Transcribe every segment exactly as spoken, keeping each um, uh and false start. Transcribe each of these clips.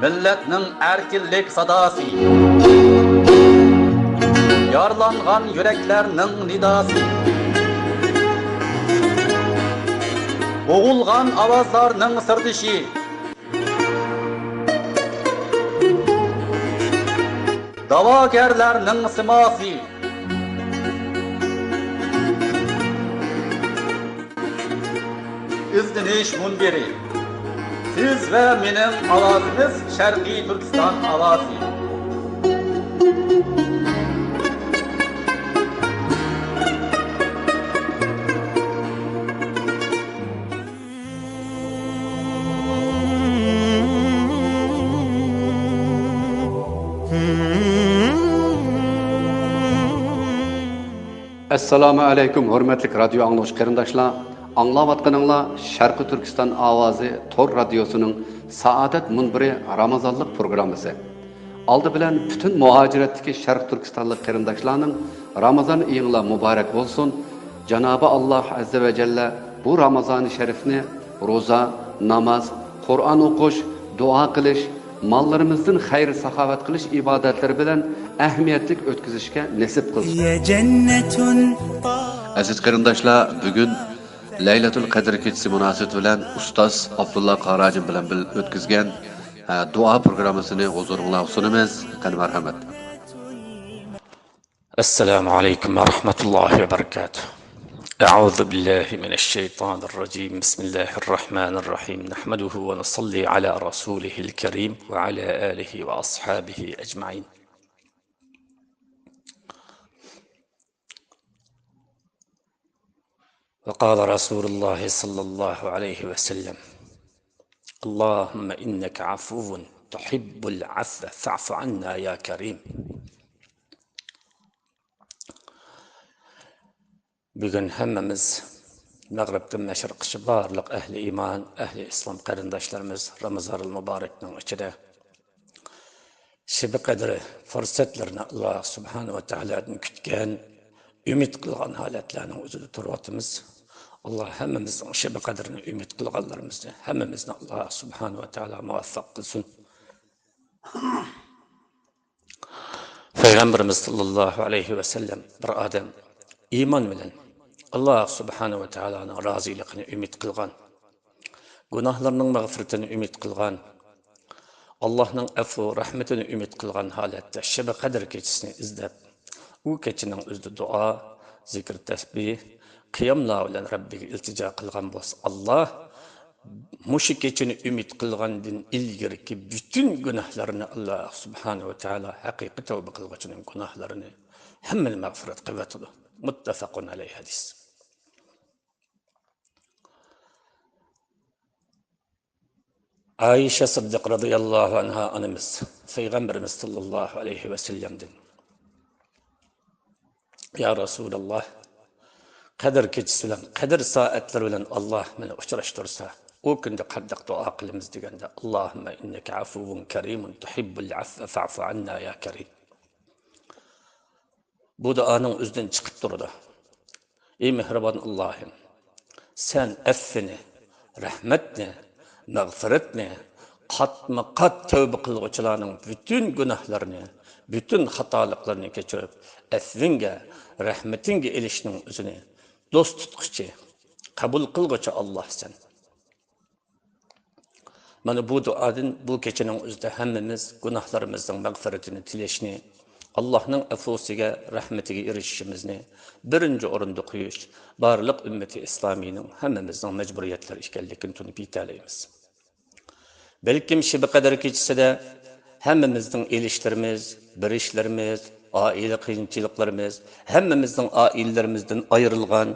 مىللەتنىڭ ئەركىنلىك ساداسى، يارىلانغان يۈرەكلەرنىڭ نىداسى، بوغۇلغان ئاۋازلارنىڭ سىردىشى، داۋاگەرلەرنىڭ سىماسى. ئىزدىنىش مۇنبىرى. سىز ۋە مېنىڭ ئاۋازىمىز، شەرقىي تۈركىستان ئاۋازى. ئەسسالامۇ ئەلەيكۇم، ھۆرمەتلىك رادىيو ئاڭلىغۇچى قېرىنداشلار! ئاڭلاۋاتقىنىڭلار شەرقىي تۈركىستان ئاۋازى تور رادىيوسىنىڭ سائادەت مۇنبىرى رامىزانلىق پروگراممىسى. ئالدى بىلەن پۈتۈن مۇھاجىرەتتىكى شەرقىي تۈركىستانلىق قېرىنداشلارنىڭ رامىزان ئېيىڭلار مۇبارەك بولسۇن! جانابى ئاللاھ ئەززە ۋە جەللە بۇ رامىزانى شەرىفنى روزا، ناماز، قۇرئان ئوقۇش، دۇئا قىلىش، ماللىرىمىزدىن خەير-ساخاۋەت قىلىش ئىبادەتلىرى بىلەن ئەھمىيەتلىك ئۆتكۈزۈشكە نېسىپ قىلسۇن. ئەزىز قېرىنداشلار، بۈگۈن لەيلەتۇل قەدىر كېچىسى مۇناسىۋىتى بىلەن ئۇستاز ئابدۇللا قاراجىم بىلەن بىللە ئۆتكۈزگەن، ھە، دۇئا پروگراممىسىنى ھۇزۇرۇڭلارغا سۇنىمىز. قېنى، مەرھەمەت. السلام عليكم ورحمة الله وبركاته. أعوذ بالله من الشيطان الرجيم. بسم الله الرحمن الرحيم. نحمده ونصلي على رسوله الكريم وعلى آله وأصحابه أجمعين. وقال رسول الله صلى الله عليه وسلم: اللهم إنك عفو تحب العفو فاعف عنا يا كريم. بۈگۈن ھەممىمىز مەغرىبتىن مەشرىققىچە بارلىق ئەھلى ئىمان، ئەھلى ئىسلام قېرىنداشلىرىمىز رامىزانىل مۇبارەكنىڭ ئىچىدە شېبە قەدرى پۇرسەتلىرىنى ئاللا سۇبھانەھۇ ۋە تائالادىن كۈتكەن، ئۈمىد قىلغان ھالەتلەرنىڭ ئۆزىدە تۇرۇۋاتىمىز. ئاللا ھەممىمىزنىڭ شېبە قەدرىنى ئۈمىد قىلغانلىرىمىزنى ھەممىمىزنى ئاللا سۇبھانەھۇ ۋە تائالا مۇۋەپپەق قىلسۇن. پەيغەمبىرىمىز ساللاللاھۇ ئەلەيھى ۋەسەللەم بىر ئادەم ئىمان بىلەن ئاللا سۇبھانەھۇ ۋە تائالانىڭ رازىلىقىنى ئۈمىد قىلغان، گۇناھلىرىنىڭ مەغپىرىتىنى ئۈمىد قىلغان، ئاللانىڭ ئەپۇ رەھمىتىنى ئۈمىد قىلغان ھالەتتە شەبە قەدىر كېچىسىنى ئىزدەپ، ئۇ كېچىنىڭ ئۆزىدە دۇئا، زىكىر، تەسبىھ، قىياملار بىلەن رەببىگە ئىلتىجا قىلغان بولسا، ئاللا مۇشۇ كېچىنى ئۈمىد قىلغاندىن ئىلگىرىكى پۈتۈن گۇناھلىرىنى، ئاللا سۇبھانەھۇ ۋە تائالا ھەقىقىي تەۋبە قىلغۇچىنىڭ گۇناھلىرىنى ھەممىنى مەغپىرەت قىلىۋېتىدۇ. مۇتتەپەقۇن ئەلەيھ ھەدىس. ئائىشە سىددىق رەزىياللاھۇ ئەنھا ئانىمىز پەيغەمبىرىمىز ساللاللاھۇ ئەلەيھى ۋەسەللەمدىن: يا رەسۇلاللا، قەدىر كېچىسى بىلەن، قەدىر سائەتلىرى بىلەن ئاللا مېنى ئۇچراشتۇرسا، ئۇ كۈندە قانداق دۇئا قىلىمىز دېگەندە، اللهم إنك عفو كريم تحب العفو فاعف عنا يا كريم. بۇ دۇئانىڭ ئۆزىدىن چىقىپ تۇرىدۇ. ئى مېھرىبان ئاللاھىم، سەن ئەفۋىنى، رەھمەتنى، مەغپىرەتنى، قاتمۇ قات تەۋبە قىلغۇچىلارنىڭ پۈتۈن گۇناھلىرىنى، پۈتۈن خاتالىقلىرىنى كەچۈرۈپ، ئەفۋىڭگە، رەھمىتىڭگە ئېلىشنىڭ ئۆزىنى دوست تۇتقۇچى، قەبۇل قىلغۇچى ئاللاھ سەن. مانا بۇ دۇئادىن بۇ كېچىنىڭ ئۆزىدە ھەممىمىز گۇناھلىرىمىزنىڭ مەغپىرىتىنى تىلەشنى، ئاللاھنىڭ ئەفۇسىگە، رەھمىتىگە ئېرىشىشىمىزنى بىرىنچى ئورۇندا قويۇش بارلىق ئۈممىتى ئىسلامىينىڭ ھەممىمىزنىڭ مەجبۇرىيەتلىرى ئىكەنلىكىنى تونۇپ يېتەلەيمىز. بەلكىم شېبە قەدىر كېچىسىدە ھەممىمىزنىڭ ئېلىشلىرىمىز، بېرىشلىرىمىز، ئائىلە قىيىنچىلىقلىرىمىز، ھەممىمىزنىڭ ئائىلىلىرىمىزدىن ئايرىلغان،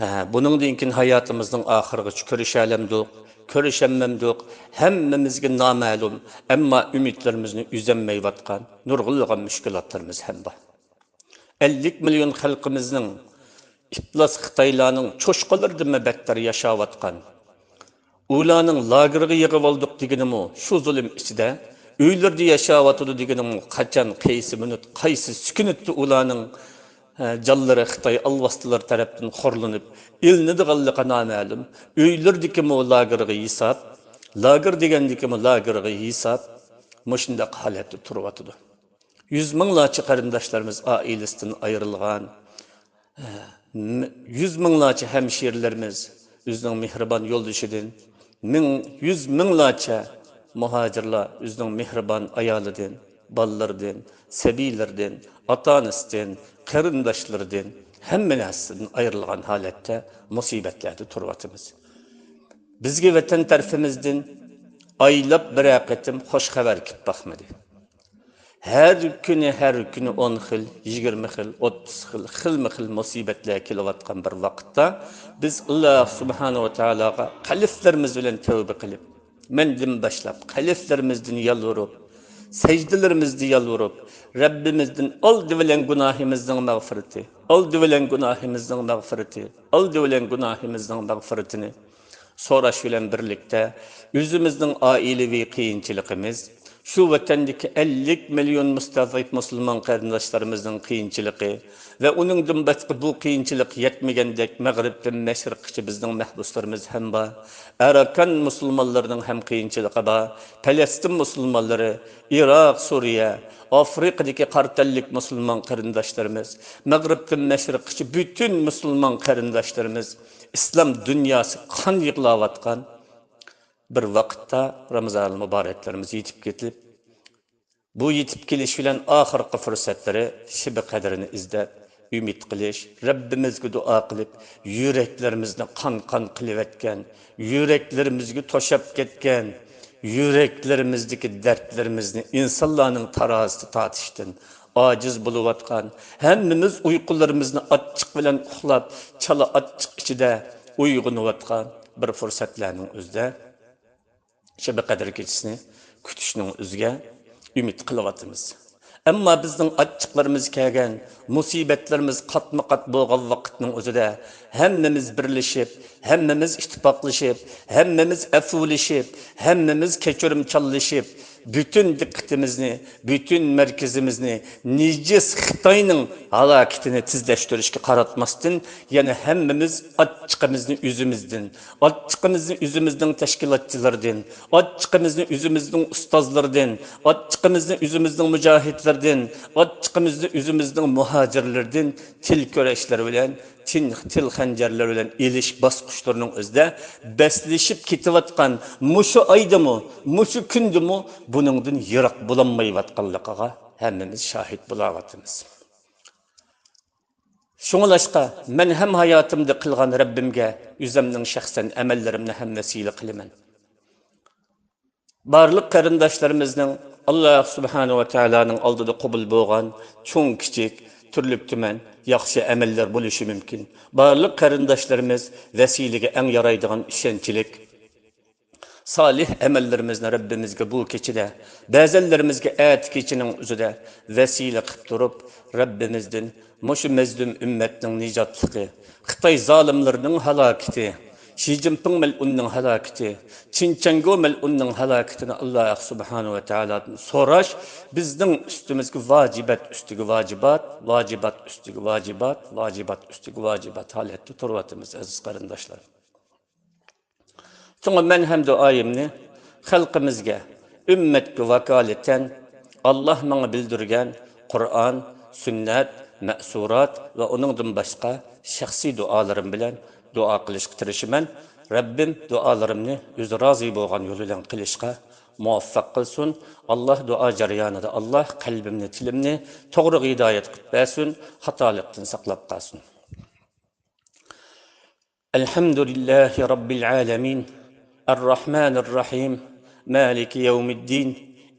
ھە، بۇنىڭدىن كېيىن ھاياتىمىزنىڭ ئاخىرىغىچە كۆرۈشەلەمدۇق، كۆرۈشەلمەمدۇق، ھەممىمىزگە نامەلۇم، ئەمما ئۈمىدلىرىمىزنى ئۈزەلمەيۋاتقان نۇرغۇنلىغان مۈشكۈلاتلىرىمىز ھەم بار. ئەللىك مىليون خەلقىمىزنىڭ ئىپلاس خىتايلارنىڭ چوشقىلىرىدىنمۇ بەتتەر ياشاۋاتقان، ئۇلارنىڭ لاگېرغا يىغىۋالدۇق دېگىنىمۇ شۇ زۇلۇم ئىچىدە، ئۆيلىرىدە ياشاۋاتىدۇ دېگىنىمۇ قاچان، قايسى مىنۇت، قايسى سېكۇنتتا ئۇلارنىڭ، ھە، جانلىرى خىتاي ئالۋاستىلىرى تەرەپتىن خورلىنىپ ئېلىنىدىغانلىقى نامەلۇم. ئۆيلىرىدىكىمۇ لاگېرغا ھېساب، لاگېر دېگەندىكىمۇ لاگېرغا ھېساب. مۇشۇنداق ھالەتتە تۇرۇۋاتىدۇ. يۈز مىڭلارچە قېرىنداشلىرىمىز ئائىلىسىدىن ئايرىلغان، يۈز مىڭلارچە ھەمشىرىلىرىمىز ئۆزىنىڭ مېھرىبان يولدىشىدىن، مىڭ، يۈز مىڭلارچە مۇھاجىرلار ئۆزىنىڭ مېھرىبان ئايالىدىن، بالىلىرىدىن، سەبىيلىرىدىن، ئاتا-ئانىسىدىن، قېرىنداشلىرىدىن، ھەممە نەرسىدىن ئايرىلغان ھالەتتە مۇسىبەتلەردە تۇرۇۋاتىمىز. بىزگە ۋەتەن تەرىپىمىزدىن ئايلاپ بىرەر قېتىم خوش خەۋەر كېلىپ باقمىدى. ھەر كۈنى، ھەر كۈنى ئون خىل، يىگىرمە خىل، ئوتتۇز خىل، خىلمۇ خىل مۇسىبەتلەر كېلىۋاتقان بىر ۋاقىتتا، بىز ئاللا سۇبھانەھۇ ۋە تائالاغا قەلبلىرىمىز بىلەن تەۋبە قىلىپ، مەندىن باشلاپ قەلبلىرىمىزدىن يالۋۇرۇپ، سەجدىلىرىمىزدە يالۋۇرۇپ، رەببىمىزدىن ئالدى بىلەن گۇناھىمىزنىڭ مەغپىرىتى، ئالدى بىلەن گۇناھىمىزنىڭ مەغپىرىتى، ئالدى بىلەن گۇناھىمىزنىڭ مەغپىرىتىنى سوراش بىلەن بىرلىكتە، ئۆزىمىزنىڭ ئائىلىۋى قىيىنچىلىقىمىز، شۇ ۋەتەندىكى ئەللىك مىليون مۇستەزئىپ مۇسۇلمان قېرىنداشلىرىمىزنىڭ قىيىنچىلىقى ۋە ئۇنىڭدىن باشقا بۇ قىيىنچىلىق يەتمىگەندەك مەغرىبتىن مەشرىققىچە بىزنىڭ مەھبۇسلىرىمىز ھەم بار. ئاراكان مۇسۇلمانلىرىنىڭ ھەم قىيىنچىلىقى بار. پەلەستىن مۇسۇلمانلىرى، ئىراق، سۈرىيە، ئافرىقىدىكى قارا تەنلىك مۇسۇلمان قېرىنداشلىرىمىز، مەغرىبتىن مەشرىققىچە پۈتۈن مۇسۇلمان قېرىنداشلىرىمىز، ئىسلام دۇنياسى قان يىغلاۋاتقان بىر ۋاقىتتا رامىزانىل مۇبارەكلىرىمىز يېتىپ كېلىپ، بۇ يېتىپ كېلىش بىلەن ئاخىرقى پۇرسەتلىرى شېبە قەدرىنى ئىزدەپ، ئۈمىد قىلىش، رەببىمىزگە دۇئا قىلىپ، يۈرەكلىرىمىزنى قان-قان قىلىۋەتكەن، يۈرەكلىرىمىزگە توشاپ كەتكەن، يۈرەكلىرىمىزدىكى دەردلىرىمىزنى ئىنسانلارنىڭ تارازىسىدا تارتىشتىن ئاجىز بولۇۋاتقان، ھەممىمىز ئۇيقۇلىرىمىزنى ئاچچىق بىلەن ئۇخلاپ، چالا ئاچچىق ئىچىدە ئويغىنىۋاتقان بىر پۇرسەتلەرنىڭ ئۆزىدە، شەبە قەدىر كېچىسىنى كۈتۈشنىڭ ئۆزىگە ئۈمىد قىلىۋاتىمىز. ئەمما بىزنىڭ ئاچچىقلىرىمىز كەلگەن، مۇسىبەتلىرىمىز قاتمۇ قات بولغان ۋاقىتنىڭ ئۆزىدە، ھەممىمىز بىرلىشىپ، ھەممىمىز ئىتتىپاقلىشىپ، ھەممىمىز ئەپۇلىشىپ، ھەممىمىز كەچۈرۈمچانلىشىپ، پۈتۈن دىققىتىمىزنى، پۈتۈن مەركىزىمىزنى نىجىس خىتاينىڭ ھالاكىتىنى تېزلەشتۈرۈشكە قاراتماستىن، يەنە ھەممىمىز ئاچچىقىمىزنى ئۆزىمىزدىن، ئاچچىقىمىزنى ئۆزىمىزنىڭ تەشكىلاتچىلىرىدىن، ئاچچىقىمىزنى ئۆزىمىزنىڭ ئۇستازلىرىدىن، ئاچچىقىمىزنى ئۆزىمىزنىڭ مۇجاھىدلىرىدىن، ئاچچىقىمىزنى ئۆزىمىزنىڭ مۇھاجىرلىرىدىن تىل كۈرەشلىرى بىلەن، تىل، تىل خەنجەرلىرى بىلەن ئېلىش باسقۇچلىرىنىڭ ئۆزىدە بەسلىشىپ كېتىۋاتقان مۇشۇ ئايدىمۇ، مۇشۇ كۈندىمۇ بۇنىڭدىن يىراق بولالمايۋاتقانلىقىغا ھەممىمىز شاھىت بولاۋاتىمىز. شۇڭلاشقا، مەن ھەم ھاياتىمدا قىلغان رەببىمگە ئۆزۈمنىڭ شەخسەن ئەمەللىرىمنى ھەم ۋەسىلە قىلىمەن. بارلىق قېرىنداشلىرىمىزنىڭ ئاللا سۇبھانەھۇ ۋە تائالانىڭ ئالدىدا قوبۇل بولغان چوڭ-كىچىك، تۈرلۈك-تۈمەن ياخشى ئەمەللەر بولۇشى مۇمكىن. بارلىق قېرىنداشلىرىمىز ۋەسىلىگە ئەڭ يارايدىغان ئىشەنچلىك، سالىھ ئەمەللىرىمىزنى رەببىمىزگە بۇ كېچىدە، بەزەنلىرىمىزگە ئەتە كېچىنىڭ ئۆزىدە ۋەسىلە قىلىپ تۇرۇپ، رەببىمىزدىن مۇشۇ مەزلۇم ئۈممەتنىڭ نىجاتلىقى، خىتاي زالىملىرىنىڭ ھالاكىتى، شى جىنپىڭ مەلئۇننىڭ ھالاكىتى، چىن چەنگو مەلئۇننىڭ ھالاكىتىنى ئاللا سۇبھانەھۇ ۋە تائالادىن سوراش بىزنىڭ ئۈستىمىزگە ۋاجىبات ئۈستىگە ۋاجىبات، ۋاجىبات ئۈستىگە ۋاجىبات، ۋاجىبات ئۈستىگە ۋاجىبات ھالەتتە تۇرۇۋاتىمىز، ئەزىز قېرىنداشلار. شۇڭا مەن ھەم دۇئايىمنى خەلقىمىزگە، ئۈممەتكە ۋاكالىتەن، ئاللا ماڭا بىلدۈرگەن قۇرئان، سۈننەت، مەسۇرات ۋە ئۇنىڭدىن باشقا شەخسىي دۇئالىرىم بىلەن دۇئا قىلىشقا تىرىشىمەن. رەببىم دۇئالىرىمنى ئۆزى رازى بولغان يول بىلەن قىلىشقا مۇۋەپپەق قىلسۇن. ئاللا دۇئا جەريانىدا ئاللا قەلبىمنى، تىلىمنى توغرىغا ھىدايەت قىلىپ بەرسۇن، خاتالىقتىن ساقلاپ قالسۇن. الحمد لله رب العالمين، الرحمن الرحيم، مالك يوم الدين،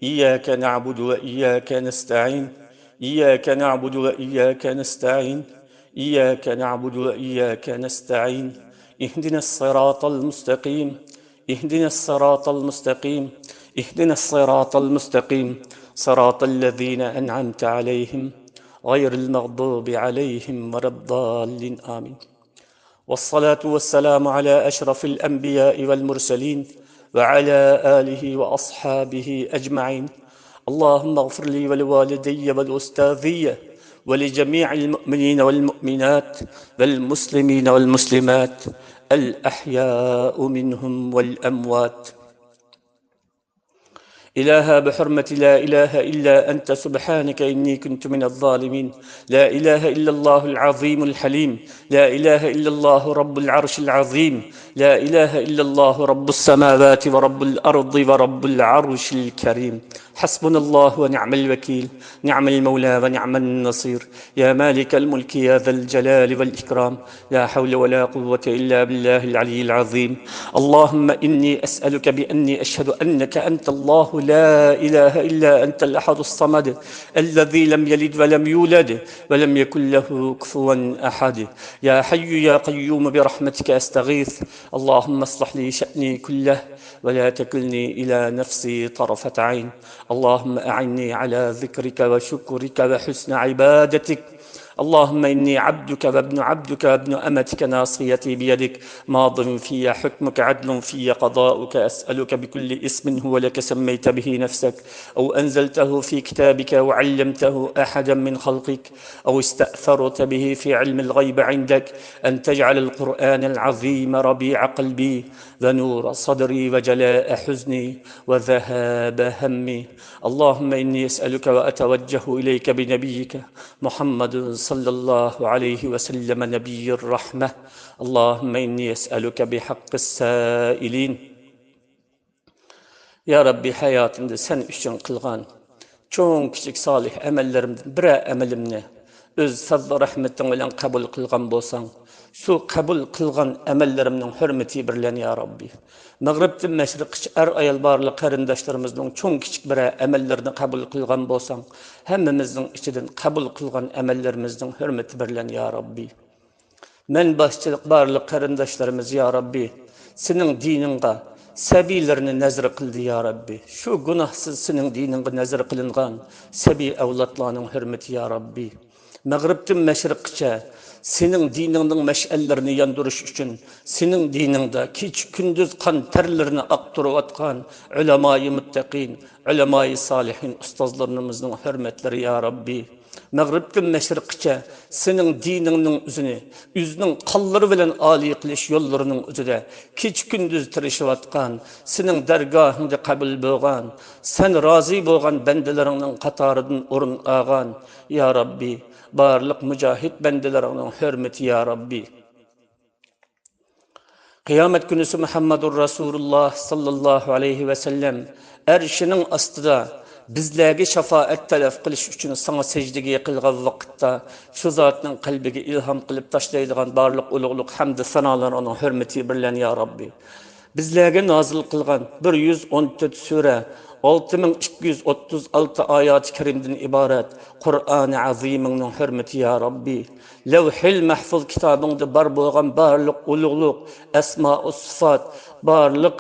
إياك نعبد وإياك نستعين، إياك نعبد وإياك نستعين، إياك نعبد وإياك نستعين، اهدنا الصراط المستقيم، اهدنا الصراط المستقيم، اهدنا الصراط المستقيم، صراط الذين أنعمت عليهم، غير المغضوب عليهم ولا الضالين. آمين. والصلاة والسلام على أشرف الأنبياء والمرسلين وعلى آله وأصحابه أجمعين. اللهم اغفر لي ولوالدي ولأستاذي ولجميع المؤمنين والمؤمنات والمسلمين والمسلمات الأحياء منهم والأموات. إلها بحرمة لا إله إلا أنت سبحانك إني كنت من الظالمين. لا إله إلا الله العظيم الحليم. لا إله إلا الله رب العرش العظيم. لا إله إلا الله رب السماوات ورب الأرض ورب العرش الكريم. حسبنا الله ونعم الوكيل. نعم المولى ونعم النصير. يا مالك الملك يا ذا الجلال والإكرام. لا حول ولا قوة إلا بالله العلي العظيم. اللهم إني أسألك بأني أشهد أنك أنت الله لا إله إلا أنت الأحد الصمد الذي لم يلد ولم يولد ولم يكن له كفوا أحد. يا حي يا قيوم برحمتك أستغيث. اللهم اصلح لي شأني كله ولا تكلني إلى نفسي طرفة عين. اللهم أعني على ذكرك وشكرك وحسن عبادتك. اللهم إني عبدك وابن عبدك وابن أمتك ناصيتي بيدك ماض في حكمك عدل في قضاؤك أسألك بكل اسم هو لك سميت به نفسك أو أنزلته في كتابك أو علمته أحدا من خلقك أو استأثرت به في علم الغيب عندك أن تجعل القرآن العظيم ربيع قلبي ونور صدري وجلاء حزني وذهاب همي. اللهم إني أسألك وأتوجه إليك بنبيك محمد صلى الله عليه وسلم نبي الرحمة. اللهم إني أسألك بحق السائلين. يا ربي، ھاياتىمدا سەن ئۈچۈن قىلغان چوڭ كىچىك سالىھ ئەمەللىرىمدىن بىرەر ئەمىلىمنى ئۆز پەزلى رەھمىتىڭ بىلەن قەبۇل قىلغان بولساڭ، شۇ قەبۇل قىلغان ئەمەللىرىمنىڭ ھۆرمىتى بىلەن يا رەببى، مەغرىبتىن مەشرىققىچە ئەر-ئايال بارلىق قېرىنداشلىرىمىزنىڭ چوڭ كىچىك بىرەر ئەمەللىرىنى قەبۇل قىلغان بولساڭ، ھەممىمىزنىڭ ئىچىدىن قەبۇل قىلغان ئەمەللىرىمىزنىڭ ھۆرمىتى بىلەن يا رەببى. مەن باشچىلىق بارلىق قېرىنداشلىرىمىز يا رەببى، سېنىڭ دىنىڭغا سەبىيلىرىنى نەزىر قىلدى يا رەببى. شۇ گۇناھسىز سېنىڭ دىنىڭغا نەزىر قىلىنغان سەبىي ئەۋلادلارنىڭ ھۆرمىتى يا رەببى. مەغرىبتىن مەشرىققىچە سېنىڭ دىنىڭنىڭ مەشئەللىرىنى ياندۇرۇش ئۈچۈن، سېنىڭ دىنىڭدا كېچە-كۈندۈز قان تەرلىرىنى ئاقتۇرۇۋاتقان ئۆلەمائى مۇتتەقىن، ئۆلەمائى سالىھىن ئۇستازلىرىمىزنىڭ ھۆرمەتلىرى يا رەببى. مەغرىبتىن مەشرىققىچە سېنىڭ دىنىڭنىڭ ئۆزىنى ئۆزىنىڭ قانلىرى بىلەن ئالىي قىلىش يوللىرىنىڭ ئۆزىدە كېچە-كۈندۈز تىرىشىۋاتقان، سېنىڭ دەرگاھىڭدا قەبۇل بولغان، سەن رازى بولغان بەندىلىرىڭنىڭ قاتارىدىن ئورۇن ئالغان، يا رەببى، بارلىق مۇجاھىد بەندىلىرىڭنىڭ ھۆرمىتى، يا رەببى. قىيامەت كۈنىسى مۇھەممەدۇر رەسۇلۇللا ساللاللاھۇ ئەلەيھى ۋەسەللەم ئەرشىنىڭ ئاستىدا بىزلەرگە شاپائەت تەلەپ قىلىش ئۈچۈن ساڭا سەجدىگە يىقىلغان ۋاقىتتا، شۇ زاتنىڭ قەلبىگە ئىلھام قىلىپ تاشلايدىغان بارلىق ئۇلۇغلۇق ھەمدۇ سانالار ئۇنىڭ ھۆرمىتى بىلەن، يا رەببى. بىزلەرگە نازىل قىلغان بىر يۈز ئون تۆت سۈرە، ئالتە مىڭ ئىككى يۈز ئوتتۇز ئالتە ئايەت كەرىمدىن ئىبارەت قۇرئانى ئەزىمىڭنىڭ ھۆرمىتى، يا رەببى. لەۋھىل مەھفۇز كىتابىڭدا بار بولغان بارلىق ئۇلۇغلۇق، ئەسمائۇ سىفات، بارلىق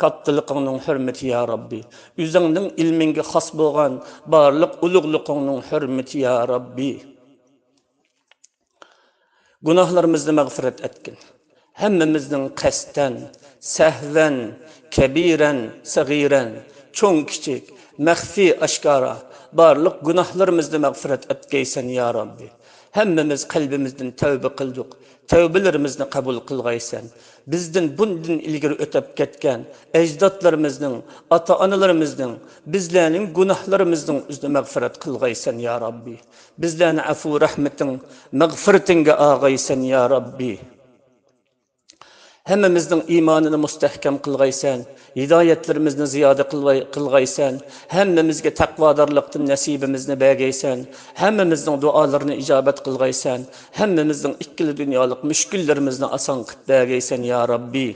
كاتتىلىقىڭنىڭ ھۆرمىتى، يا رەببى. ئۆزۈڭنىڭ ئىلمىڭگە خاس بولغان بارلىق ئۇلۇغلۇقۇڭنىڭ ھۆرمىتى، يا رەببى. گۇناھلىرىمىزنى مەغپىرەت ئەتكىن. ھەممىمىزنىڭ قەستەن، سەھۋەن، كەبىرەن، سەغىرەن، چوڭ كىچىك، مەخپىي ئاشكارا، بارلىق گۇناھلىرىمىزنى مەغپىرەت ئەتكەيسەن، يا رەببى. ھەممىمىز قەلبىمىزدىن تەۋبە قىلدۇق. تەۋبىلىرىمىزنى قەبۇل قىلغايسەن. بىزدىن بۇندىن ئىلگىرى ئۆتۈپ كەتكەن ئەجدادلىرىمىزنىڭ، ئاتا-ئانىلىرىمىزنىڭ، بىزلەرنىڭ گۇناھلىرىمىزنىڭ ئۆزىنى مەغپىرەت قىلغايسەن، يا رەببى. بىزلەرنى ئەفۇ رەھمىتىڭ، مەغپىرىتىڭگە ئاغايسەن، يا رەببى. ھەممىمىزنىڭ ئىمانىنى مۇستەھكەم قىلغايسەن، ھىدايەتلىرىمىزنى زىيادە قىلغاي-، قىلغايسەن، ھەممىمىزگە تەقۋادارلىقتىن نەسىبىمىزنى بەرگەيسەن، ھەممىمىزنىڭ دۇئالىرىنى ئىجابەت قىلغايسەن، ھەممىمىزنىڭ ئىككىلا دۇنيالىق مۈشكۈللىرىمىزنى ئاسان قىلىپ بەرگەيسەن، يا رەببى.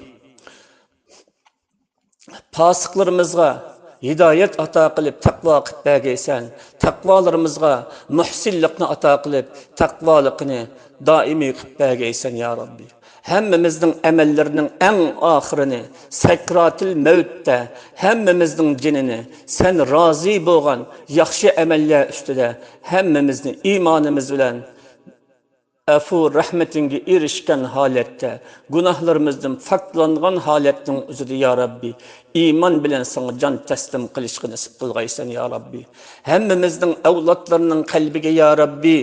پاسىقلىرىمىزغا ھىدايەت ئاتا قىلىپ تەقۋا قىلىپ بەرگەيسەن، تەقۋالىرىمىزغا مۇھسىنلىقنى ئاتا قىلىپ تەقۋالىقىنى دائىمىي قىلىپ بەرگەيسەن، يا رەببى. ھەممىمىزنىڭ ئەمەللىرىنىڭ ئەڭ ئاخىرىنى سەكراتىل مەۋتتە ھەممىمىزنىڭ جېنىنى سەن رازى بولغان ياخشى ئەمەللەر ئۈستىدە ھەممىمىزنى ئىمانىمىز بىلەن ئەفۇ رەھمىتىڭگە ئېرىشكەن ھالەتتە، گۇناھلىرىمىزدىن پاكلانغان ھالەتنىڭ ئۆزىدە، يا رەببى، ئىمان بىلەن ساڭا جان تەسلىم قىلىشقا نېسىپ قىلغايسەن، يا رەببى. ھەممىمىزنىڭ ئەۋلادلىرىنىڭ قەلبىگە، يا رەببى،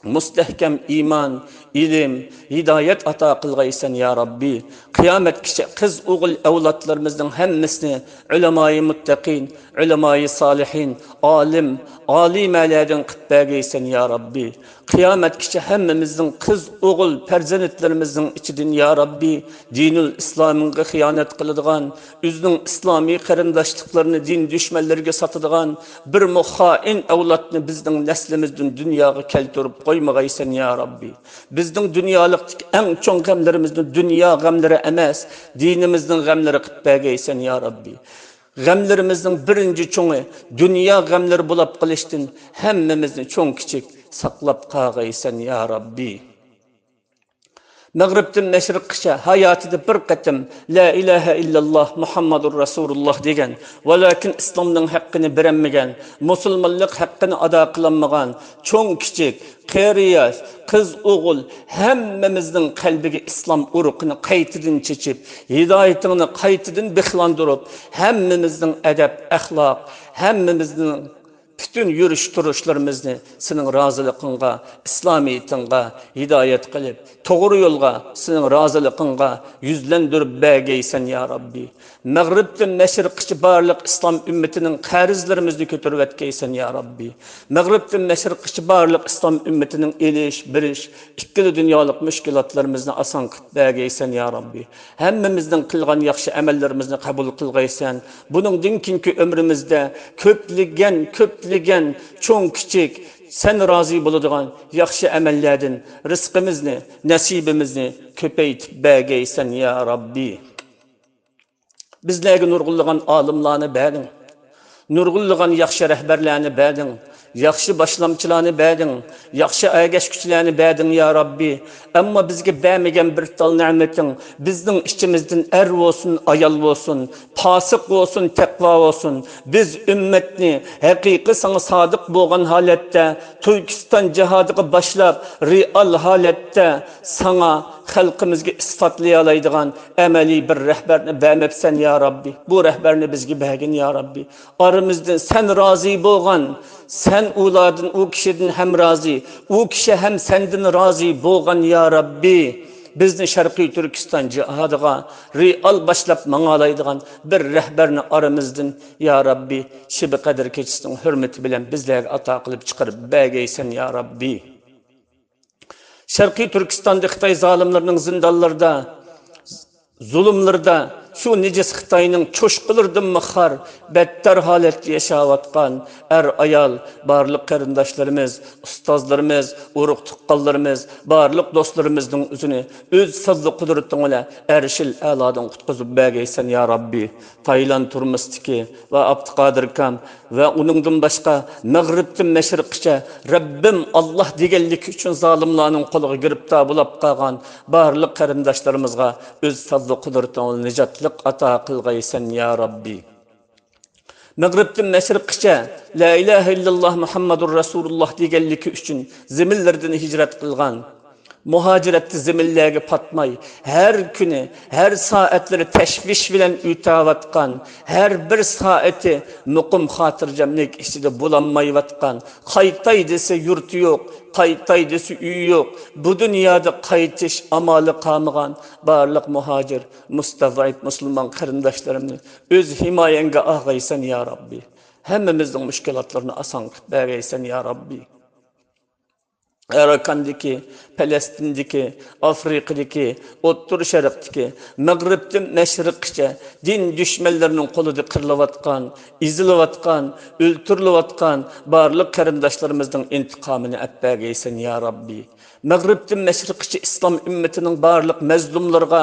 مۇستەھكەم ئىمان، ئىلىم، ھىدايەت ئاتا قىلغايسەن، يا رەببى. قىيامەتكىچە قىز ئوغۇل ئەۋلادلىرىمىزنىڭ ھەممىسىنى ئۆلەمائى مۇتتەقىن، ئۆلەمائى سالىھىن، ئالىم، ئالىمەلەردىن قىلىپ بەرگەيسەن، يا رەببى. قىيامەتكىچە ھەممىمىزنىڭ قىز ئوغۇل پەرزەنتلىرىمىزنىڭ ئىچىدىن، يا رەببى، دىنۇل ئىسلامىڭغا خىيانەت قىلىدىغان، ئۆزىنىڭ ئىسلامىي قېرىنداشلىقلىرىنى دىن دۈشمەنلىرىگە ساتىدىغان بىرمۇ خائىن ئەۋلادنى بىزنىڭ نەسلىمىزدىن دۇنياغا كەلتۈرۈپ قويمىغايسەن، يا رەببى. بىزنىڭ دۇنيالىقتىكى ئەڭ چوڭ غەملىرىمىزنى دۇنيا غەملىرى ئەمەس، دىنىمىزنىڭ غەملىرى قىلىپ بەرگەيسەن، يا رەببى. غەملىرىمىزنىڭ بىرىنچى چوڭى دۇنيا غەملىرى بولاپ قېلىشتىن ھەممىمىزنى چوڭ كىچىك ساقلاپ قالغايسەن، يا رەببى. مەغرىبتىن مەشرىققىچە ھاياتىدا بىر قېتىم لا ئىلاھە ئىللاللا مۇھەممەدۇر رەسۇلۇللا دېگەن، ۋەلاكىن ئىسلامنىڭ ھەققىنى بېرەلمىگەن، مۇسۇلمانلىق ھەققىنى ئادا قىلالمىغان، چوڭ كىچىك، قېرى ياش، قىز ئوغۇل، ھەممىمىزنىڭ قەلبىگە ئىسلام ئۇرۇقىنى قايتىدىن چېچىپ، ھىدايىتىڭنى قايتىدىن بىخلاندۇرۇپ، ھەممىمىزنىڭ ئەدەپ ئەخلاق، ھەممىمىزنىڭ پۈتۈن يۈرۈش تۇرۇشلىرىمىزنى سېنىڭ رازىلىقىڭغا، ئىسلامىيىتىڭغا ھىدايەت قىلىپ، توغرا يولغا، سېنىڭ رازىلىقىڭغا يۈزلەندۈرۈپ بەرگەيسەن، يا رەببى. مەغرىبتىن مەشرىققىچە بارلىق ئىسلام ئۈممىتىنىڭ قەرزلىرىمىزنى كۆتۈرۈۋەتكەيسەن، يا رەببى. مەغرىبتىن مەشرىققىچە بارلىق ئىسلام ئۈممىتىنىڭ ئېلىش، بېرىش، ئىككىلا دۇنيالىق مۈشكۈلاتلىرىمىزنى ئاسان قىلىپ بەرگەيسەن، يا رەببى. ھەممىمىزنىڭ قىلغان ياخشى ئەمەللىرىمىزنى قەبۇل قىلغايسەن. بۇنىڭدىن كېيىنكى ئۆمرىمىزدە كۆپلىگەن، كۆپلىگەن چوڭ كىچىك سەن رازى بولىدىغان ياخشى ئەمەللەردىن رىزقىمىزنى، نەسىبىمىزنى كۆپەيتىپ بەرگەيسەن، يا رەببى. بىزلەرگە نۇرغۇنلىغان ئالىملارنى بەردىڭ. نۇرغۇنلىغان ياخشى رەھبەرلەرنى بەردىڭ. ياخشى باشلامچىلارنى بەردىڭ. ياخشى ئەگەشكۈچىلەرنى بەردىڭ، يا رەببى. ئەمما بىزگە بەرمىگەن بىر تال نېمىتىڭ، بىزنىڭ ئىچىمىزدىن ئەر بولسۇن، ئايال بولسۇن، پاسىق بولسۇن، تەقۋا بولسۇن، بىز ئۈممەتنى ھەقىقىي ساڭا سادىق بولغان ھالەتتە، تۈركىستان جىھادىغا باشلاپ، رېئال ھالەتتە ساڭا، خەلقىمىزگە ئىسپاتلىيالايدىغان ئەمەلىي بىر رەھبەرنى بەرمەپسەن، يا رەببى. بۇ رەھبەرنى بىزگە بەرگىن، يا رەببى. ئارىمىزدىن سەن رازى بولغان، سەن ئۇلاردىن، ئۇ كىشىدىن ھەم رازى، ئۇ كىشى ھەم سەندىن رازى بولغان، يا رەببى. بىزنى شەرقىي تۈركىستان جىھادىغا رېئال باشلاپ ماڭالايدىغان بىر رەھبەرنى ئارىمىزدىن، يا رەببى، شېبە قەدىر كېچىسىنىڭ ھۆرمىتى بىلەن بىزلەرگە ئاتا قىلىپ چىقىرىپ بەرگەيسەن، يا رەببى. شەرقىي تۈركىستاندا خىتاي زالىملىرىنىڭ زىندانلىرىدا زۇلۇملىرىدا شۇ نىجىس خىتاينىڭ چوشقىلىرىدىنمۇ خار، بەتتەر ھالەتتە ياشاۋاتقان ئەر-ئايال، بارلىق قېرىنداشلىرىمىز، ئۇستازلىرىمىز، ئۇرۇق-تۇغقانلىرىمىز، بارلىق دوستلىرىمىزنىڭ ئۆزىنى ئۆز پەزلى قۇدرىتىڭ بىلەن ئەرشىل ئەلادىن قۇتقۇزۇپ بەرگەيسەن، يا رەببى. تايلاند تۈرمىسىدىكى ۋە ئابدۇقادىر كام ۋە ئۇنىڭدىن باشقا مەغرىبتىن مەشرىققىچە رەببىم ئاللاھ دېگەنلىكى ئۈچۈن زالىملارنىڭ قولىغا گىرىپتار بولاپ قالغان بارلىق قېرىنداشلىرىمىزغا ئۆز پەزلى قۇدرىتىڭ بىلەن نىجاتلىق ئاتا قىلغايسەن، يا رەببى. مەغرىبتىن مەشرىققىچە لا ئىلاھە ئىللاللاھ مۇھەممەدۇر رەسۇلۇللاھ دېگەنلىكى ئۈچۈن زېمىنلىرىدىن ھىجرەت قىلغان، مۇھاجىرەتتە زېمىنلەرگە پاتماي، ھەر كۈنى، ھەر سائەتلىرى تەشۋىش بىلەن ئۆتەۋاتقان، ھەر بىر سائىتى مۇقىم خاتىرجەملىك ئىچىدە بولالمايۋاتقان، قايتاي دېسە يۇرتى يوق، قايتاي دېسە ئۆيى يوق، بۇ دۇنيادا قايتىش ئامالى قالمىغان بارلىق مۇھاجىر، مۇستەزئىپ مۇسۇلمان قېرىنداشلىرىمنى ئۆز ھىمايەڭگە ئالغايسەن، يا رەببى. ھەممىمىزنىڭ مۈشكۈلاتلىرىنى ئاسان قىلىپ بەرگەيسەن، يا رەببى. ئاراكاندىكى، پەلەستىندىكى، ئافرىقىدىكى، ئوتتۇرا شەرقتىكى، مەغرىبتىن مەشرىققىچە دىن دۈشمەنلىرىنىڭ قولىدا قىرىلىۋاتقان، ئېزىلىۋاتقان، ئۆلتۈرۈلۈۋاتقان بارلىق قېرىنداشلىرىمىزنىڭ ئىنتىقامىنى ئەپ بەرگەيسەن، يا رەببى. مەغرىبتىن مەشرىققىچە ئىسلام ئۈممىتىنىڭ بارلىق مەزلۇملىرىغا،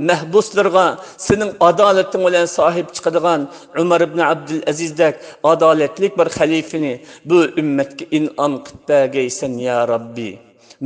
مەھبۇسلىرىغا سېنىڭ ئادالىتىڭ بىلەن ساھىب چىقىدىغان ئۆمەر ئىبنى ئابدۇلئەزىزدەك ئادالەتلىك بىر خەلىپىنى بۇ ئۈممەتكە ئىنئام قىلىپ بەرگەيسەن، يا رەببى.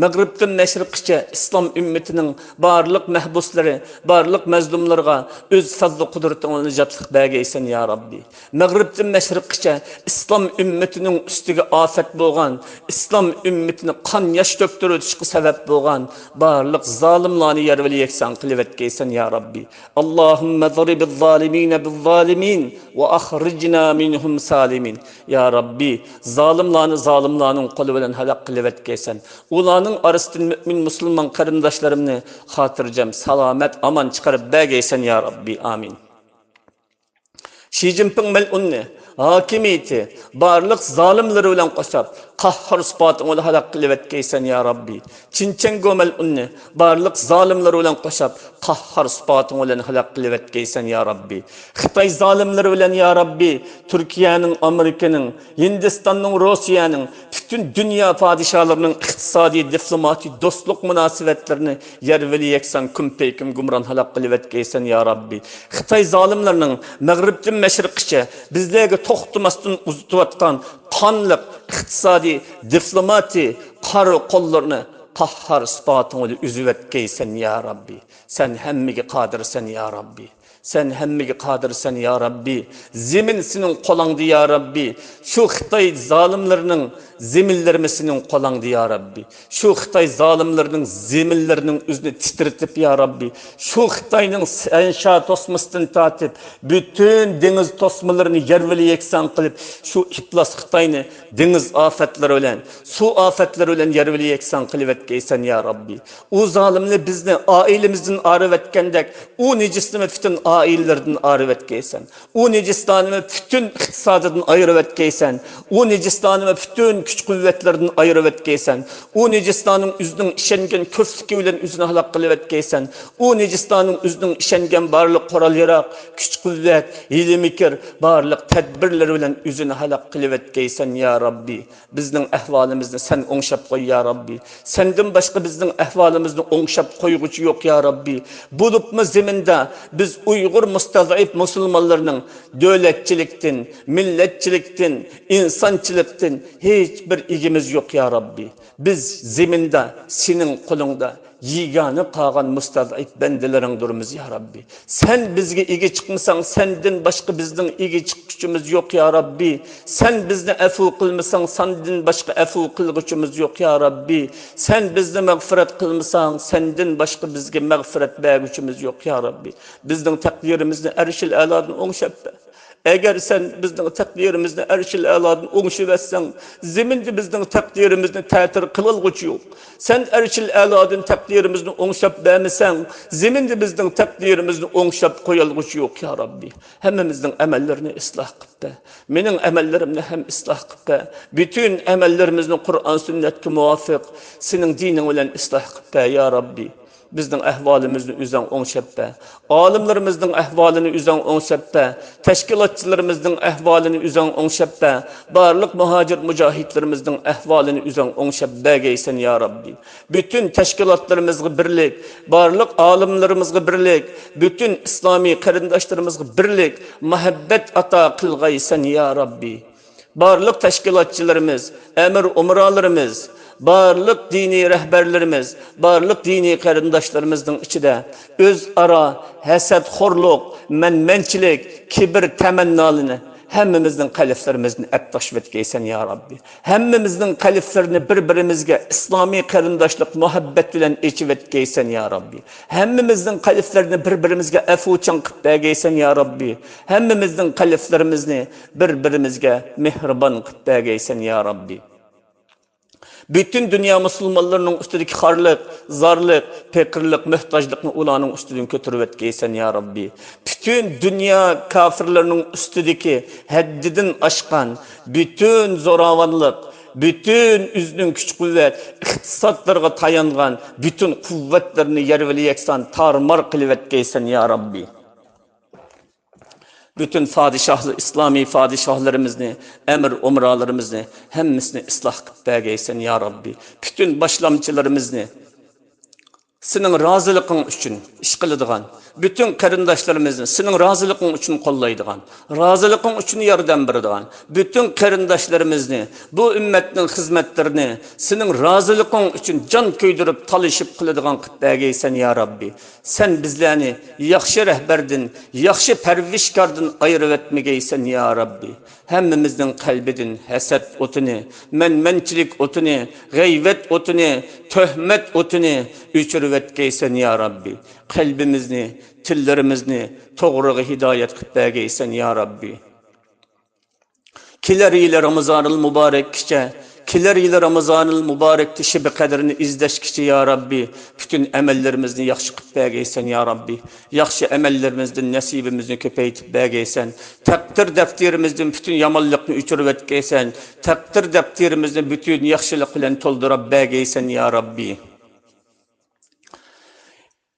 مەغرىبتىن مەشرىققىچە ئىسلام ئۈممىتىنىڭ بارلىق مەھبۇسلىرى، بارلىق مەزلۇملىرىغا ئۆز پەزلى قۇدرىتىڭ بىلەن نىجاتلىق بەرگەيسەن، يا رەببى. مەغرىبتىن مەشرىققىچە ئىسلام ئۈممىتىنىڭ ئۈستىگە ئاپەت بولغان، ئىسلام ئۈممىتىنى قان ياش تۆكتۈرۈۋېتىشقا سەۋەب بولغان بارلىق زالىملارنى يەر بىلەن يەكسان قىلىۋەتكەيسەن، يا رەببى. اللهم اضرب الظالمين بالظالمين وأخرجنا منهم سالمين. يا رەببى، زالىملارنى زالىملارنىڭ قولى بىلەن ھالاك قىلىۋەتكەيسەن. ئۇلارنىڭ ئارىسىدىن مۆمىن مۇسۇلمان قېرىنداشلىرىمنى خاتىرجەم، سالامەت، ئامان چىقىرىپ بەرگەيسەن، يا رەببى. ئامىن. شى جىنپىڭ مەلئۇننى، ھاكىمىيىتى، بارلىق زالىملىرى بىلەن قوشاپ، قاھھار سۈپاتىڭ بىلەن ھالاك قىلىۋەتكەيسەن، يا رەببى. چىن چەنگو مەلئۇننى، بارلىق زالىملىرى بىلەن قوشاپ، قاھھار سۈپاتىڭ بىلەن ھالاك قىلىۋەتكەيسەن، يا رەببى. خىتاي زالىملىرى بىلەن، يا رەببى، تۈركىيەنىڭ، ئامېرىكىنىڭ، ھىندىستاننىڭ، روسىيەنىڭ، پۈتۈن دۇنيا پادىشاھلىرىنىڭ ئىقتىسادىي، دىپلوماتىك، دوستلۇق مۇناسىۋەتلىرىنى يەر بىلەن يەكسان، كۈن پەيكۈن گۇمران ھالاك قىلىۋەتكەيسەن، يا رەببى. خىتاي زالىملىرىنىڭ مەغرىبتىن مەشرىققىچە بىزلەرگە توختىماستىن ئۇزىتىۋاتقان قانلىق ئىقتىسادىي، دىپلوماتىي قارا قوللىرىنى قاھھار سۈپاتىڭ بىلەن ئۈزۈۋەتكەيسەن، يا رەببى. سەن ھەممىگە قادىرسەن، يا رەببى. سەن ھەممىگە قادىرسەن، يا رەببى. زېمىن سېنىڭ قولۇڭدا، يا رەببى. شۇ خىتاي زالىملىرىنىڭ زېمىنلىرىمۇ سېنىڭ قولۇڭدا، يا رەببى. شۇ خىتاي زالىملىرىنىڭ زېمىنلىرىنىڭ ئۆزىنى تىترىتىپ، يا رەببى، شۇ خىتاينىڭ سەنشا توسمىسىدىن تارتىپ، پۈتۈن دېڭىز توسمىلىرىنى يەر بىلەن يەكسان قىلىپ، شۇ ئىپلاس خىتاينى دېڭىز ئاپەتلىرى بىلەن، سۇ ئاپەتلىرى بىلەن يەر بىلەن يەكسان قىلىۋەتكەيسەن، يا رەببى. ئۇ زالىمنى بىزنى ئائىلىمىزدىن ئايرىۋەتكەندەك، ئۇ نىجىسنىمۇ پۈتۈن ئائىلىلىرىدىن ئايرىۋەتكەيسەن. ئۇ نىجىستانىمۇ پۈتۈن ئىقتىسادىدىن ئايرىۋەتكەيسەن. ئۇ نىجىستانىمۇ پۈتۈن كۈچ-قۇۋۋەتلىرىدىن ئايرىۋەتكەيسەن. ئۇ نىجىستاننىڭ ئۆزىنىڭ ئىشەنگەن كۆپلۈكى بىلەن ئۆزىنى ھالاك قىلىۋەتكەيسەن. ئۇ نىجىستاننىڭ ئۆزىنىڭ ئىشەنگەن بارلىق قورال-ياراغ، كۈچ-قۇۋۋەت، ھىيلە-مىكىر، بارلىق تەدبىرلىرى بىلەن ئۆزىنى ھالاك قىلىۋەتكەيسەن، يا رەببى. بىزنىڭ ئەھۋالىمىزنى سەن ئوڭشاپ قوي، يا رەببى. سەندىن باشقا بىزنىڭ ئەھۋالىمىزنى ئوڭشاپ قويغۇچى يوق، يا رەببى. بولۇپمۇ زېمىندا بىز ئۇيغۇر مۇستەزئىپ مۇسۇلمانلىرىنىڭ دۆلەتچىلىكتىن، مىللەتچىلىكتىن، ئىنسانچىلىقتىن ھېچ بىر ئىگىمىز يوق، يا رەببى. بىز زېمىندا سېنىڭ قولۇڭدا يېگانە قالغان مۇستەزئىپ بەندىلىرىڭدۇرمىز، يا رەببى. سەن بىزگە ئىگە چىقمىساڭ، سەندىن باشقا بىزنىڭ ئىگە چىققۇچىمىز يوق، يا رەببى. سەن بىزنى ئەپۇ قىلمىساڭ، سەندىن باشقا ئەپۇ قىلغۇچىمىز يوق، يا رەببى. سەن بىزنى مەغپىرەت قىلمىساڭ، سەندىن باشقا بىزگە مەغپىرەت بەرگۈچىمىز يوق، يا رەببى. بىزنىڭ تەقدىرىمىزنى ئەرشىل ئەلادىن ئوڭشاپ بەر. ئەگەر سەن بىزنىڭ تەقدىرىمىزنى ئەرشىل ئەلادىن ئوڭشىۋەتسەڭ، زېمىندا بىزنىڭ تەقدىرىمىزنى تەتۈر قىلالغۇچى يوق. سەن ئەرشىل ئەلادىن تەقدىرىمىزنى ئوڭشاپ بەرمىسەڭ، زېمىندا بىزنىڭ تەقدىرىمىزنى ئوڭشاپ قويالغۇچى يوق، يا رەببى. ھەممىمىزنىڭ ئەمەللىرىنى ئىسلاھ قىلىپ بەر. مېنىڭ ئەمەللىرىمنى ھەم ئىسلاھ قىلىپ بەر. پۈتۈن ئەمەللىرىمىزنى قۇرئان سۈننەتكە مۇۋاپىق سېنىڭ دىنىڭ بىلەن ئىسلاھ قىلىپ بەر، يا رەببى. بىزنىڭ ئەھۋالىمىزنى ئۆزۈڭ ئوڭشاپ بەر. ئالىملىرىمىزنىڭ ئەھۋالىنى ئۆزۈڭ ئوڭشاپ بەر. تەشكىلاتچىلىرىمىزنىڭ ئەھۋالىنى ئۆزۈڭ ئوڭشاپ بەر. بارلىق مۇھاجىر مۇجاھىدلىرىمىزنىڭ ئەھۋالىنى ئۆزۈڭ ئوڭشاپ بەرگەيسەن، يا رەببى. پۈتۈن تەشكىلاتلىرىمىزغا بىرلىك، بارلىق ئالىملىرىمىزغا بىرلىك، پۈتۈن ئىسلامىي قېرىنداشلىرىمىزغا بىرلىك، مۇھەببەت ئاتا قىلغايسەن، يا رەببى. بارلىق تەشكىلاتچىلىرىمىز، ئەمىر ئۇمرالىرىمىز، بارلىق دىنىي رەھبەرلىرىمىز، بارلىق دىنىي قېرىنداشلىرىمىزنىڭ ئىچىدە ئۆزئارا ھەسەتخورلۇق، مەنمەنچىلىك، كىبىر تەمەننالىرىنى ھەممىمىزنىڭ قەلبلىرىمىزدىن ئەپ تاشلىۋەتكەيسەن، يا رەببى. ھەممىمىزنىڭ قەلبلىرىنى بىر-بىرىمىزگە ئىسلامىي قېرىنداشلىق مۇھەببەت بىلەن ئېچىۋەتكەيسەن، يا رەببى. ھەممىمىزنىڭ قەلبلىرىنى بىر-بىرىمىزگە ئەپۇچان قىلىپ بەرگەيسەن، يا رەببى. ھەممىمىزنىڭ قەلبلىرىمىزنى بىر-بىرىمىزگە مېھرىبان قىلىپ بەرگەيسەن، يا رەببى. پۈتۈن دۇنيا مۇسۇلمانلىرىنىڭ ئۈستىدىكى خارلىق، زارلىق، پېقىرلىق، موھتاجلىقنى ئۇلارنىڭ ئۈستىدىن كۆتۈرۈۋەتكەيسەن، يا رەببى. پۈتۈن دۇنيا كاپىرلىرىنىڭ ئۈستىدىكى ھەددىدىن ئاشقان پۈتۈن زوراۋانلىق، پۈتۈن ئۆزىنىڭ كۈچ-قۇۋۋەت، ئىقتىسادلىرىغا تايانغان پۈتۈن قۇۋۋەتلىرىنى يەر بىلەن يەكسان تارمار قىلىۋەتكەيسەن، يا رەببى. پۈتۈن پادىشاھلار، ئىسلامىي پادىشاھلىرىمىزنى، ئەمىر ئۇمرالىرىمىزنى ھەممىسىنى ئىسلاھ قىلىپ بەرگەيسەن، يا رەببى. پۈتۈن باشلامچىلىرىمىزنى، سېنىڭ رازىلىقىڭ ئۈچۈن ئىش قىلىدىغان، پۈتۈن قېرىنداشلىرىمىزنى سېنىڭ رازىلىقىڭ ئۈچۈن قوللايدىغان، رازىلىقىڭ ئۈچۈن ياردەم بېرىدىغان، پۈتۈن قېرىنداشلىرىمىزنى، بۇ ئۈممەتنىڭ خىزمەتلىرىنى سېنىڭ رازىلىقىڭ ئۈچۈن جان كۆيدۈرۈپ تالىشىپ قىلىدىغان قىلىپ بەرگەيسەن، يا رەببى. سەن بىزلەرنى ياخشى رەھبەردىن، ياخشى پەرۋىشكاردىن ئايرىۋەتمىگەيسەن، يا رەببى. ھەممىمىزنىڭ قەلبىدىن ھەسەت ئوتىنى، مەنمەنچىلىك ئوتىنى، غەيۋەت ئوتىنى، تۆھمەت ئوتىنى ئۆچۈرۈۋەتكەيسەن، يا رەببى. قەلبىمىزنى، تىللىرىمىزنى توغرىغا ھىدايەت قىلىپ بەرگەيسەن، يا رەببى. كېلەر يىلى رامىزانىل مۇبارەككىچە، كېلەر يىلى رامىزانىل مۇبارەكتە شېبە قەدرىنى ئىزدەشكىچە، يا رەببى، پۈتۈن ئەمەللىرىمىزنى ياخشى قىلىپ بەرگەيسەن، يا رەببى. ياخشى ئەمەللىرىمىزدىن نەسىبىمىزنى كۆپەيتىپ بەرگەيسەن. تەقدىر دەپتىرىمىزدىن پۈتۈن يامانلىقنى ئۆچۈرۈۋەتكەيسەن. تەقدىر دەپتىرىمىزنى پۈتۈن ياخشىلىق بىلەن تولدۇرۇپ بەرگەيسەن، يا رەببى.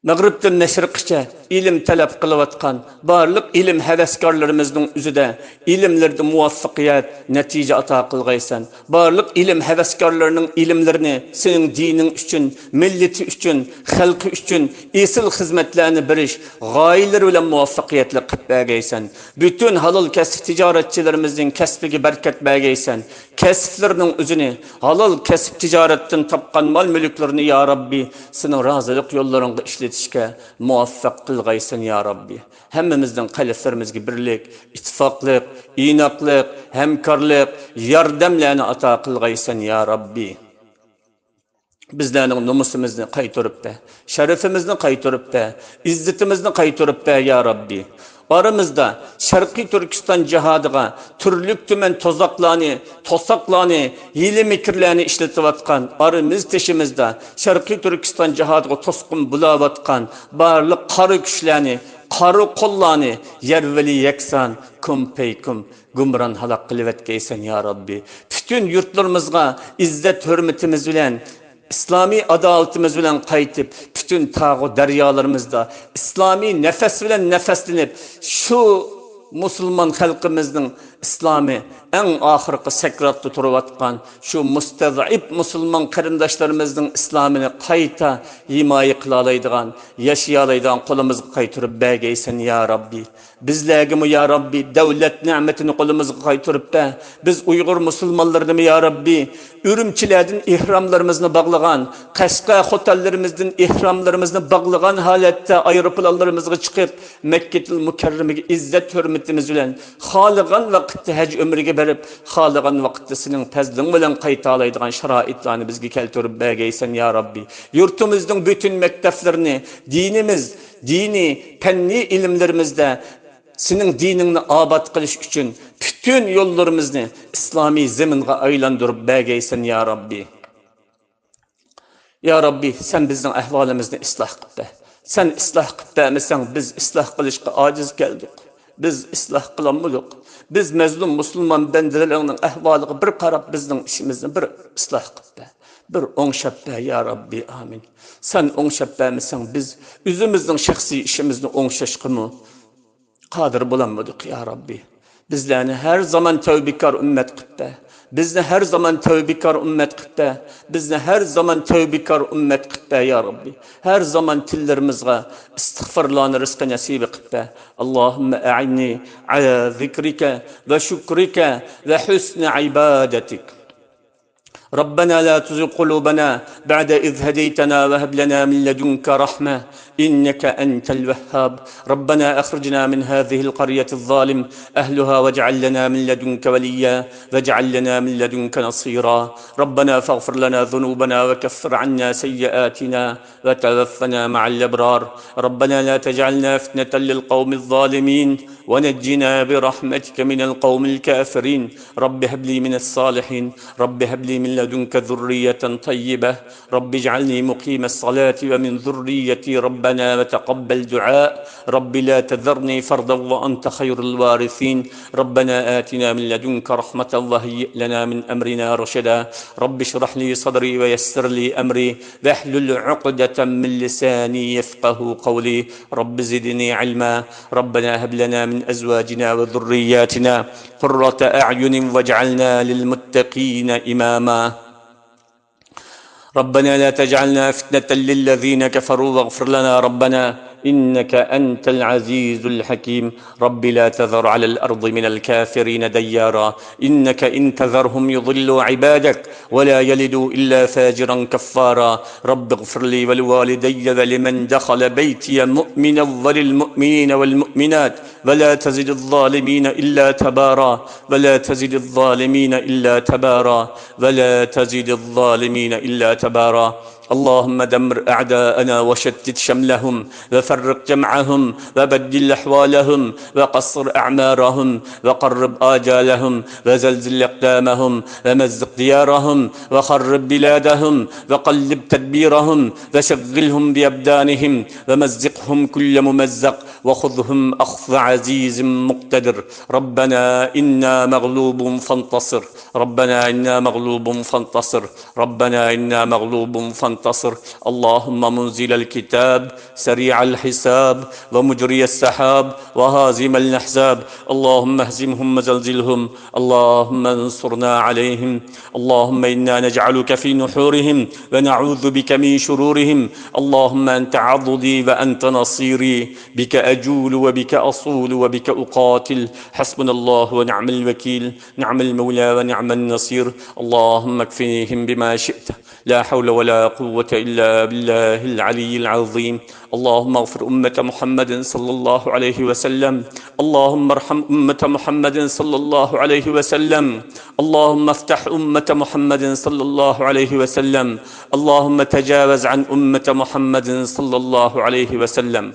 مەغرىبتىن مەشرىققىچە ئىلىم تەلەپ قىلىۋاتقان بارلىق ئىلىم ھەۋەسكارلىرىمىزنىڭ ئۆزىدە ئىلىملىرىدە مۇۋەپپەقىيەت، نەتىجە ئاتا قىلغايسەن. بارلىق ئىلىم ھەۋەسكارلىرىنىڭ ئىلىملىرىنى سېنىڭ دىنىڭ ئۈچۈن، مىللىتى ئۈچۈن، خەلقى ئۈچۈن ئېسىل خىزمەتلەرنى بېرىش غايىلىرى بىلەن مۇۋەپپەقىيەتلىك قىلىپ بەرگەيسەن. پۈتۈن ھالال كەسىپ تىجارەتچىلىرىمىزنىڭ كەسپىگە بەرىكەت بەرگەيسەن. كەسىپلىرىنىڭ ئۆزىنى، ھالال كەسىپ تىجارەتتىن تاپقان مال مۈلۈكلىرىنى، يا رەببى، سېنىڭ رازىلىق يوللىرىڭغا ئىشلىتىشكە مۇۋەپپەق قىلغايسەن، يا رەببى. ھەممىمىزنىڭ قەلبلىرىمىزگە بىرلىك، ئىتتىپاقلىق، ئىناقلىق، ھەمكارلىق، ياردەملەرنى ئاتا قىلغايسەن، يا رەببى. بىزلەرنىڭ نومۇسىمىزنى قايتۇرۇپ بەر، شەرىپىمىزنى قايتۇرۇپ بەر، ئىززىتىمىزنى قايتۇرۇپ بەر، يا رەببى. ئارىمىزدا شەرقىي تۈركىستان جىھادىغا تۈرلۈك تۈمەن توزاقلارنى، توساقلارنى، ھىيلە-مىكىرلەرنى ئىشلىتىۋاتقان، ئارىمىز تېشىمىزدا شەرقىي تۈركىستان جىھادىغا توسقۇن بولاۋاتقان بارلىق قارا كۈچلەرنى، قارا قوللارنى يەرۋىلى يەكسان، كۇمپەيكۇم، گۇمران ھالاك قىلىۋەتكەيسەن، يا رەببى. پۈتۈن يۇرتلىرىمىزغا ئىززەت-ھۆرمىتىمىز بىلەن، ئىسلامىي ئادالىتىمىز بىلەن قايتىپ، پۈتۈن تاغۇ دەريالىرىمىزدا ئىسلامىي نەپەس بىلەن نەپەسلىنىپ، شۇ مۇسۇلمان خەلقىمىزنىڭ ئىسلامى، ئەڭ ئاخىرقى سەكراتتا تۇرۇۋاتقان شۇ مۇستەزئىپ مۇسۇلمان قېرىنداشلىرىمىزنىڭ ئىسلامىنى قايتا ھىمايە قىلالايدىغان، ياشىيالايدىغان قولىمىزغا قايتۇرۇپ بەرگەيسەن، يا رەببى. بىزلەرگىمۇ، يا رەببى، دەۋلەت نېمىتىنى قولىمىزغا قايتۇرۇپ بەر. بىز ئۇيغۇر مۇسۇلمانلىرىنىمۇ، يا رەببى، ئۈرۈمچىلەردىن ئېھراملىرىمىزنى باغلىغان، قەشقەر خوتەنلىرىمىزدىن ئېھراملىرىمىزنى باغلىغان ھالەتتە ئايروپىلانلىرىمىزغا چىقىپ، مەككىتۇل مۇكەررەمىگە ئىززەت-ھۆرمىتىمىز بىلەن خالىغان ۋاقىتتا ھەج ئۆمرىگە بېرىپ، خالىغان ۋاقىتتا سېنىڭ پەزلىڭ بىلەن قايتالايدىغان شارائىتلارنى بىزگە كەلتۈرۈپ بەرگەيسەن، يا رەببى. يۇرتىمىزنىڭ پۈتۈن مەكتەپلىرىنى دىنىمىز، دىنىي، پەننىي ئىلىملىرىمىزدە سېنىڭ دىنىڭنى ئاباد قىلىش ئۈچۈن پۈتۈن يوللىرىمىزنى ئىسلامىي زېمىنغا ئايلاندۇرۇپ بەرگەيسەن، يا رەببى. يا رەببى، سەن بىزنىڭ ئەھۋالىمىزنى ئىسلاھ قىلىپ بەر. سەن ئىسلاھ قىلىپ بەرمىسەڭ، بىز ئىسلاھ قىلىشقا ئاجىز كەلدۇق. بىز ئىسلاھ قىلالمىدۇق. بىز مەزلۇم مۇسۇلمان بەندىلىرىڭنىڭ ئەھۋالىغا بىر قاراپ، بىزنىڭ ئىشىمىزنى بىر ئىسلاھ قىلىپ بەر. بىر ئوڭشاپ بەر، يا رەببى، ئامىن. سەن ئوڭشاپ بەرمىسەڭ، بىز ئۆزىمىزنىڭ شەخسىي ئىشىمىزنى ئوڭشاشقىمۇ قادىر بولالمىدۇق، يا رەببى. بىزلەرنى ھەر زامان تەۋبىكار ئۈممەت قىلىپ بەر. بىزنى ھەر زامان تەۋبىكار ئۈممەت قىلىپ بەر. بىزنى ھەر زامان تەۋبىكار ئۈممەت قىلىپ بەر، يا رەببى. ھەر زامان تىللىرىمىزغا ئىستىغفارلارنى رىزقى نەسىبى قىلىپ بەر. اللهم أعني على ذكرك وشكرك وحسن عبادتك. ربنا لا تزغ قلوبنا بعد إذ هديتنا وهب لنا من لدنك رحمة إنك أنت الوهاب. ربنا أخرجنا من هذه القرية الظالم أهلها واجعل لنا من لدنك وليا واجعل لنا من لدنك نصيرا. ربنا فاغفر لنا ذنوبنا وكفر عنا سيئاتنا وتوفنا مع الأبرار. ربنا لا تجعلنا فتنة للقوم الظالمين ونجنا برحمتك من القوم الكافرين. رب هب لي من الصالحين. رب هب لي من لدنك ذرية طيبة. رب اجعلني مقيم الصلاة ومن ذريتي. ربنا وتقبل دعاء. رب لا تذرني فردا وأنت خير الوارثين. ربنا آتنا من لدنك رحمة وهيئ لنا من أمرنا رشدا. رب اشرح لي صدري ويسر لي أمري واحلل عقدة من لساني يفقه قولي. رب زدني علما. ربنا هب لنا من أزواجنا وذرياتنا قرة أعين واجعلنا للمتقين إماما. ربنا لا تجعلنا فتنة للذين كفروا واغفر لنا ربنا إنك أنت العزيز الحكيم. رب لا تذر على الأرض من الكافرين ديارا إنك إن تذرهم يضلوا عبادك ولا يلدوا إلا فاجرا كفارا. رب اغفر لي ولوالدي ولمن دخل بيتي مؤمنا وللمؤمنين والمؤمنات ولا تزد الظالمين إلا تبارا ولا تزد الظالمين إلا تبارا ولا تزد الظالمين إلا تبارا. اللهم دمر أعداءنا وشتت شملهم وفرق جمعهم وبدل أحوالهم وقصر أعمارهم وقرب آجالهم وزلزل أقدامهم ومزق ديارهم وخرب بلادهم وقلب تدبيرهم وشغلهم بأبدانهم ومزقهم كل ممزق وخذهم أخذ عزيز مقتدر. ربنا إنا مغلوب فانتصر. ربنا إنا مغلوب فانتصر. ربنا إنا مغلوب فانتصر. اللهم منزل الكتاب سريع الحساب ومجري السحاب وهازم الأحزاب. اللهم اهزمهم وزلزلهم. اللهم انصرنا عليهم. اللهم إنا نجعلك في نحورهم ونعوذ بك من شرورهم. اللهم أنت عضدي وأنت نصيري. بك أجول وبك أصول وبك أقاتل. حسبنا الله ونعم الوكيل. نعم المولى ونعم النصير. اللهم اكفنيهم بما شئت. لا حول ولا قوة إلا بالله العلي العظيم. اللهم اغفر أمة محمد صلى الله عليه وسلم. اللهم ارحم أمة محمد صلى الله عليه وسلم. اللهم افتح أمة محمد صلى الله عليه وسلم. اللهم تجاوز عن أمة محمد صلى الله عليه وسلم.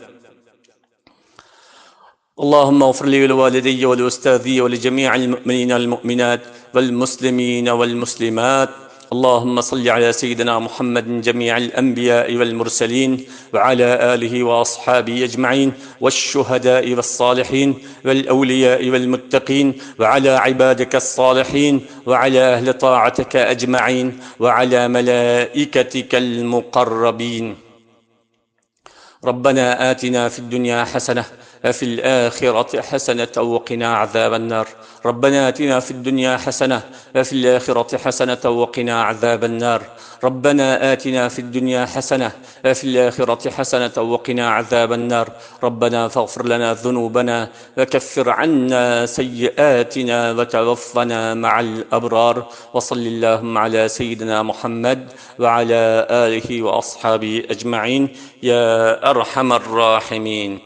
اللهم اغفر لي ولوالدي ولأستاذي ولجميع المؤمنين والمؤمنات والمسلمين والمسلمات. اللهم صل على سيدنا محمد جميع الأنبياء والمرسلين وعلى آله وأصحابه أجمعين والشهداء والصالحين والأولياء والمتقين وعلى عبادك الصالحين وعلى أهل طاعتك أجمعين وعلى ملائكتك المقربين. ربنا آتنا في الدنيا حسنة وفي الآخرة حسنة وقنا عذاب النار. ربنا آتنا في الدنيا حسنة وفي الآخرة حسنة وقنا عذاب النار. ربنا آتنا في الدنيا حسنة وفي الآخرة حسنة وقنا عذاب النار. ربنا فاغفر لنا ذنوبنا وكفر عنا سيئاتنا وتوفنا مع الأبرار. وصل اللهم على سيدنا محمد وعلى آله وأصحابه أجمعين. يا أرحم الراحمين.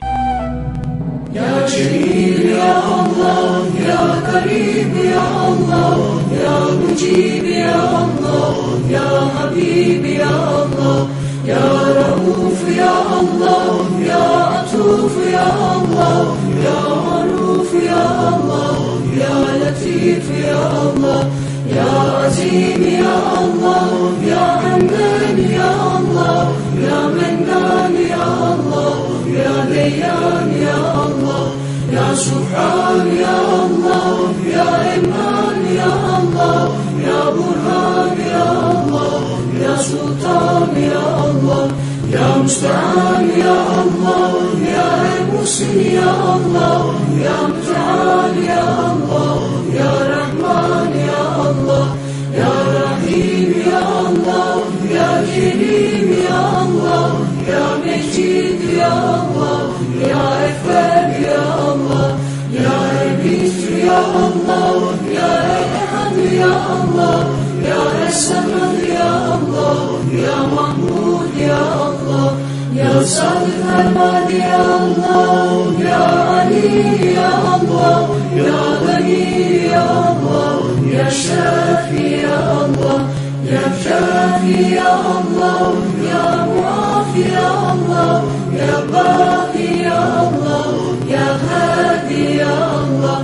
يا جليل يا الله، يا كريم يا الله، يا مجيب يا الله، يا حبيب يا الله، يا رؤوف يا الله، يا عطوف يا الله، يا معروف يا الله، يا لطيف يا الله، يا عظيم يا الله، يا حنان يا الله، يا منان يا الله، يا ديان يا الله، يا سبحان يا الله، يا رحمن يا الله، يا برهان يا الله، يا سلطان يا الله، يا مستعان يا الله، يا محسن يا الله، يا متعال يا الله، يا رحمن يا الله، يا رحيم يا الله، يا كريم يا الله، يا مجيد يا الله، يا أكبر يا الله، يا ربيع يا الله، يا أحد يا الله، يا الصمد يا الله، يا محمود يا الله، يا صادق الوعد يا الله، يا علي يا الله، يا غني يا الله، يا شافي يا الله، يا كافي يا الله، يا معافي يا الله، يا باقي يا الله، يا هادي يا الله،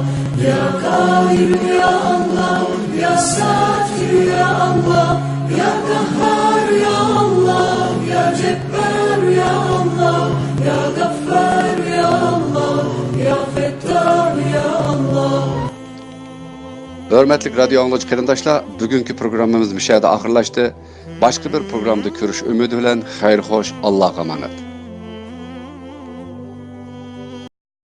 يا قاهر يا الله، يا ساتر يا الله، يا قهار يا الله، يا جبار يا الله، يا غفار يا الله، يا فتاح يا الله. ھۆرمەتلىك رادىيو ئاڭلىغۇچى قېرىنداشلار، بۈگۈنكى پروگراممىمىز مۇشۇ يەردە ئاخىرلاشتى. باشقا بىر پروگراممىدا كۆرۈش ئۈمىدى بىلەن خەير خوش، ئاللاغا ئامانەت.